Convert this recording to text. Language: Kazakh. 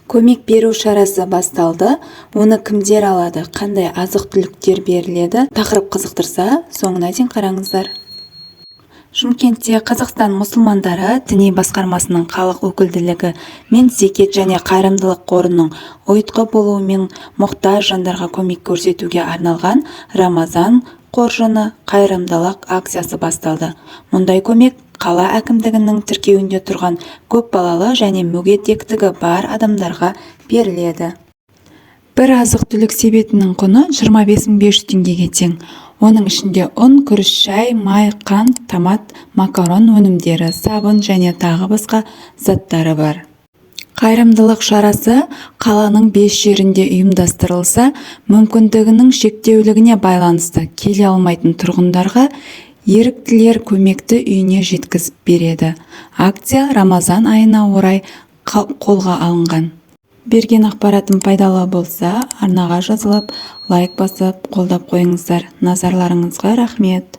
Көмек беру шарасы басталды. Оны кімдер алады, қандай азық-түліктер беріледі? Тақырып қызықтырса, соңына дейін қараңыздар. Шымкентте Қазақстан мұсылмандары діни басқармасының қалалық өкілдігі мен Зекет және қайырымдылық қорының ұйытқы болуымен мұқтаж жандарға көмек көрсетуге арналған «Рамазан қоржыны» қайырымдылық акциясы басталды. Мұндай көмек қала әкімдігінің тіркеуінде тұрған көпбалалы және мүгедектігі бар адамдарға беріледі. Бір азық-түлік себетінің құны 25 500 теңгеге тең. Оның ішінде ұн, күріш, шай, май, қант, томат, макарон өнімдері, сабын және тағы басқа заттары бар. Қайырымдылық шарасы қаланың бес жерінде ұйымдастырылса, мүмкіндігінің шектеулігіне байланысты келе алмайтын тұрғындарға еріктілер көмекті үйіне жеткізіп береді. Акция Рамазан айына орай қолға алынған. Берген ақпаратым пайдалы болса, арнаға жазылып, лайк басып, қолдап қойыңыздар. Назарларыңызға рахмет.